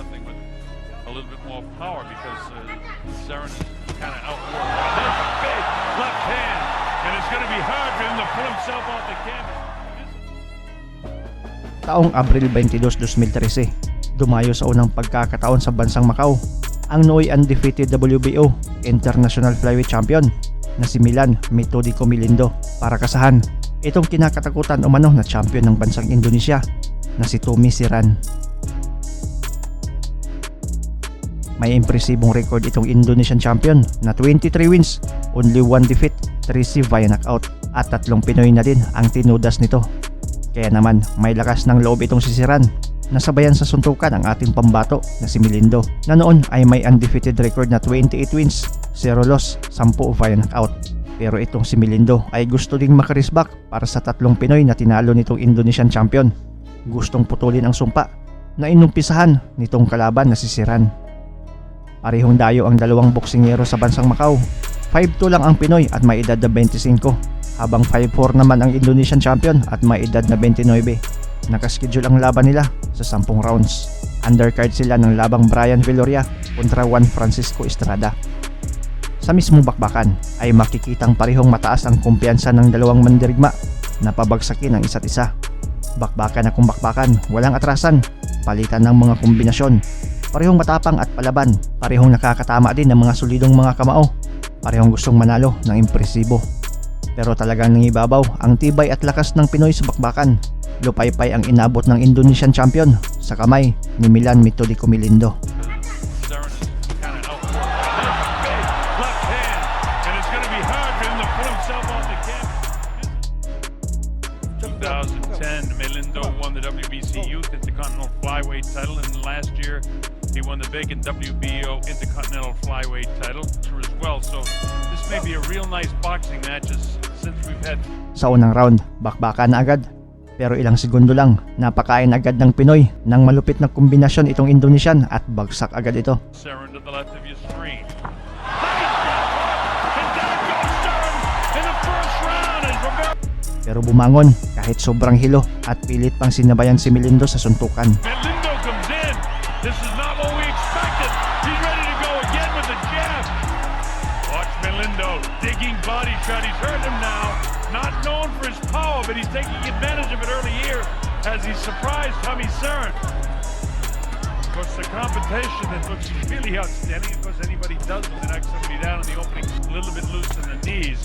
Something with a little bit more power because Seren is kind of outworked. There's a big left hand, and it's going to be hard for him to pull himself off the canvas. Taong Abril 22, 2013, dumayo sa unang pagkakataon sa bansang Macau ang nooy undefeated WBO International Flyweight Champion na si Milan Metodico Melindo para kasahan itong kinakatakutan umano na champion ng bansang Indonesia na si Tommy Siran. May impresibong record itong Indonesian champion na 23 wins, only 1 defeat, 3 via knockout at tatlong Pinoy na din ang tinudas nito. Kaya naman may lakas ng loob itong si Siran na sabayan sa suntukan ang ating pambato na si Melindo na noon ay may undefeated record na 28 wins, 0 loss, 10 via knockout. Pero itong si Melindo ay gusto ding makaresbak para sa tatlong Pinoy na tinalo nitong Indonesian champion. Gustong putulin ang sumpa na inumpisahan nitong kalaban na si Siran. Parehong dayo ang dalawang boksingero sa bansang Macau. 5'2 lang ang Pinoy at may edad na 25, habang 5'4 naman ang Indonesian champion at may edad na 29. Nakaschedule ang laban nila sa 10 rounds. Undercard sila ng labang Brian Viloria kontra Juan Francisco Estrada. Sa mismong bakbakan ay makikitang parehong mataas ang kumpiyansa ng dalawang mandirigma na pabagsakin ang isa't isa. Bakbakan na kung bakbakan, walang atrasan, palitan ng mga kombinasyon. Parehong matapang at palaban, parehong nakakatama din ng mga solidong mga kamao. Parehong gustong manalo ng impresibo. Pero talagang nangibabaw ang tibay at lakas ng Pinoy sa bakbakan. Lupaypay ang inabot ng Indonesian champion sa kamay ni Milan Metodico Melindo. Seren is kind of outworked. There's a big left hand, and it's going to be hard for him to pull himself off the canvas. 2010, Melindo won the WBC Youth Intercontinental Flyweight title, and last year he won the vacant WBO Intercontinental Flyweight title as well. So this may be a real nice boxing match as, since we've had Sa unang round, bakbakan na agad. Pero ilang segundo lang, napakain agad ng Pinoy ng malupit na kombinasyon itong Indonesian at bagsak agad ito. Seren to the left of your screen. Nice left hook, and down goes Seren in the first round as Roberto Pero bumangon kahit sobrang hilo at pilit pang sinabayan si Melindo sa suntukan. Melindo comes in. This is not what we expected. He's ready to go again with the jab. Watch Melindo digging body shot. He's hurt him now. Not known for his power, but he's taking advantage of it early here as he surprised Tommy Seren. Of course, the competition that looks really outstanding. Of course, anybody does when they knock somebody down in the opening, a little bit loose in the knees.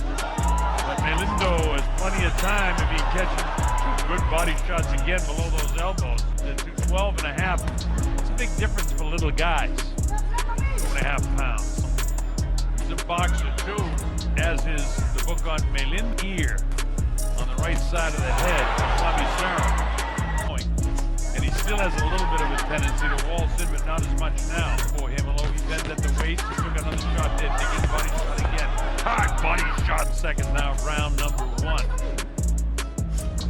But Melindo has plenty of time if he catches two good body shots again below those elbows. The 212 and a half. It's a big difference for little guys. 2.5 pounds. He's a boxer too, as is the book on Melindo ear on the right side of the head from Tommy Seren. And he still has a little bit of a tendency to waltz in, but not as much now for him. Although he bends at the waist, he took another shot there, digging body shot again. Hard body shot. Second now, round number one.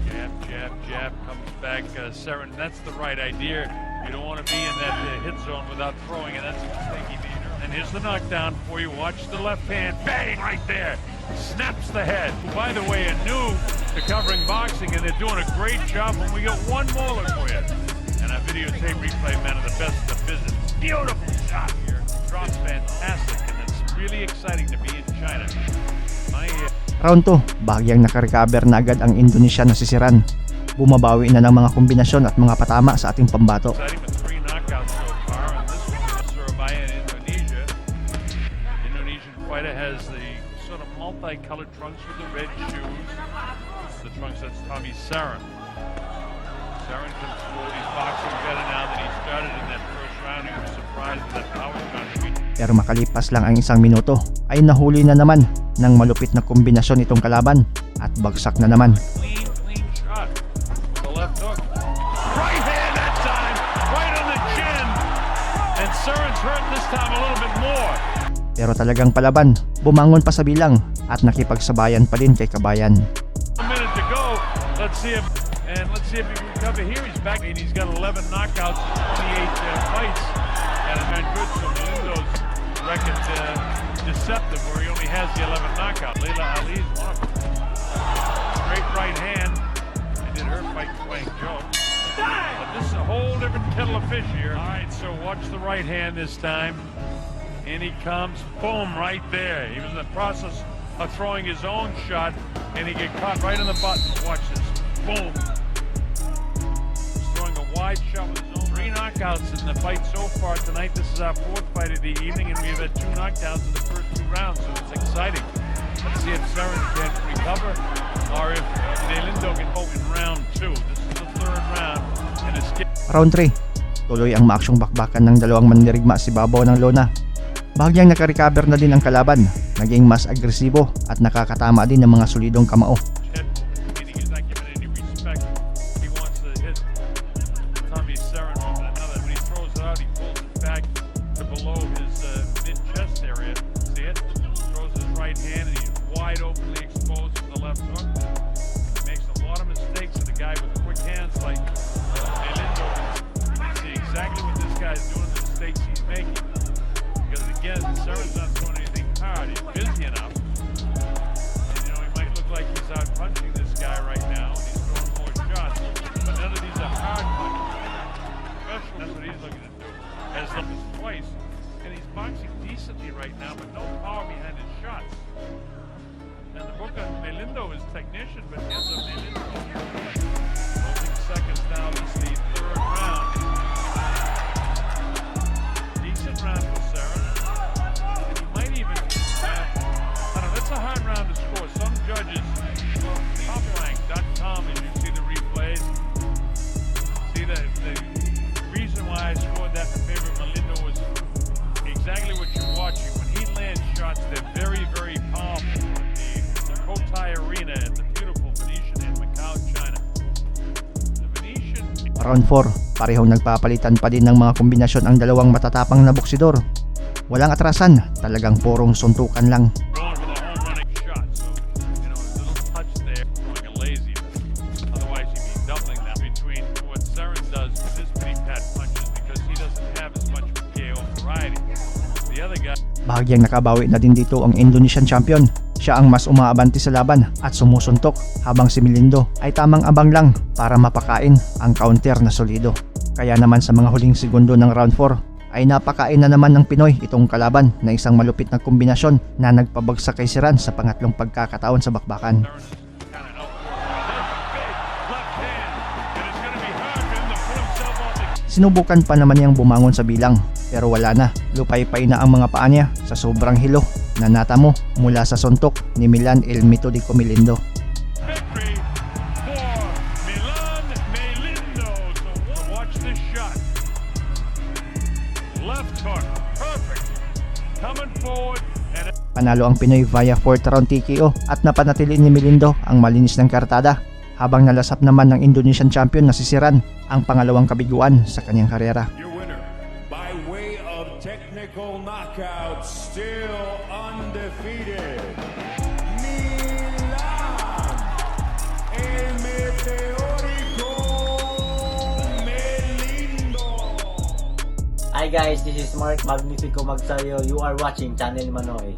Jab, jab, jab comes back. Seren, that's the right idea. You don't want to be in that hit zone without throwing, and that's a mistake he made. And here's the knockdown for you. Watch the left hand. Bang! Right there. Snaps the head. Who, by the way, are new to covering boxing, and they're doing a great job. And we got one more look for you. And our videotape replay man of the best in the business. Beautiful shot here. Drops fantastic, and it's really exciting to be in China. My Round 2, bahagyang nakarecover na agad ang Indonesia na si Siran. Bumabawi na ng mga kombinasyon at mga patama sa ating pambato. Exciting with three knockouts so far, and this one, Surabaya in Indonesia. Indonesian fighter has the sort of multicolored trunks with the red shoes. The trunks, that's Tommy Seren. Seren comes forward. He's boxing better now than he started in that first round. He was surprised with that power shot. Pero makalipas lang ang isang minuto ay nahuli na naman ng malupit na kombinasyon itong kalaban at bagsak na naman. Clean, clean shot with the left hook. Right hand that time, right on the chin. And Seren's hurt this time a little bit more. Pero talagang palaban, bumangon pa sa bilang at nakipagsabayan pa din kay kabayan. A minute to go. Let's see if he can recover here. He's back and he's got 11 knockouts in 28 fights. And man, good. So Melindo's record deceptive, where he only has the 11 knockout. Laila Ali's one of them. Straight right hand. I did her fight Guangzhou. But this is a whole different kettle of fish here. All right, so watch the right hand this time. In he comes. Boom, right there. He was in the process of throwing his own shot, and he get caught right on the button. Watch this. Boom. He's throwing a wide shot with his own. Three knockouts in the fight so far tonight. This is our fourth fight of the evening, and we've had two knockdowns in the first two rounds, so it's exciting. Let's see if Seren can recover or if Melindo can go in round two. This is the third round, and it's Round 3. Tuloy ang maaksyong bakbakan ng dalawang mandirigma sa ibabaw ng lona. Bahagyang nakarecover na din ang kalaban, naging mas agresibo at nakakatama din ng mga solidong kamao. Head movement, meaning he's not giving any respect. He wants to hit Tommy Seren with another. When he throws it out, he pulls it back to below his mid-chest area. See it? Throws his right hand, and he's wide openly exposed for the left hook. He makes a lot of mistakes, and the guy with quick hands like Melindo can see exactly what this guy's doing, the mistakes he's making. Because again, Seren's not throwing anything hard. He's busy enough. And he might look like he's out punching this guy right now, and he's throwing more shots. But none of these are hard punches. Especially, that's what he's looking to do. As long as twice. And he's boxing decently right now, but no power behind his shots. And the book on Melindo is technician, but hands up Melindo. Closing seconds now. This is the third round. Decent round for Seren. And he might even have, I don't know, that's a hard round to score. Some judges, toprank.com, as you see the replays. See, the reason why I scored that in favor of Melindo was exactly what you're watching. When he lands shots, they're very, very powerful. At the Cotai Arena at the beautiful Venetian in Macau, China. The Venetian Round 4, parehong nagpapalitan pa din ng mga kombinasyon ang dalawang matatapang na boksidor. Walang atrasan, talagang purong suntukan lang. Going for the home running shot. So, a little touch there, throwing a lazy. But otherwise, he'd be doubling that between what Seren does with his pretty pat punches because he doesn't have as much KO variety. The other guy, Bahagyang nakabawi na din dito ang Indonesian champion. Siya ang mas umaabante sa laban at sumusuntok habang si Melindo ay tamang abang lang para mapakain ang counter na solido. Kaya naman sa mga huling segundo ng round 4 ay napakain na naman ng Pinoy itong kalaban na isang malupit na kombinasyon na nagpabagsak kay Seren sa pangatlong pagkakataon sa bakbakan. Seren is kind of outworking. There's a big left hand, and it's going to be hard for him to put himself off the Sinubukan pa naman niyang bumangon sa bilang pero wala na. Lupaypay na ang mga paa niya sa sobrang hilo na natamo mula sa suntok ni Milan El Mito de Melindo. Victory for Milan Melindo. So watch this shot. Left hook, perfect. Coming forward and Panalo ang Pinoy via 4th round TKO at napanatili ni Melindo ang malinis ng kartada habang nalasap naman ng Indonesian champion na si Seren ang pangalawang kabiguan sa kanyang karera. Your winner, by way of technical knockout, still undefeated, Milan El Meteorico Melindo. Hi guys, this is Mark Magnifico Magsayo. You are watching Channel Manoy.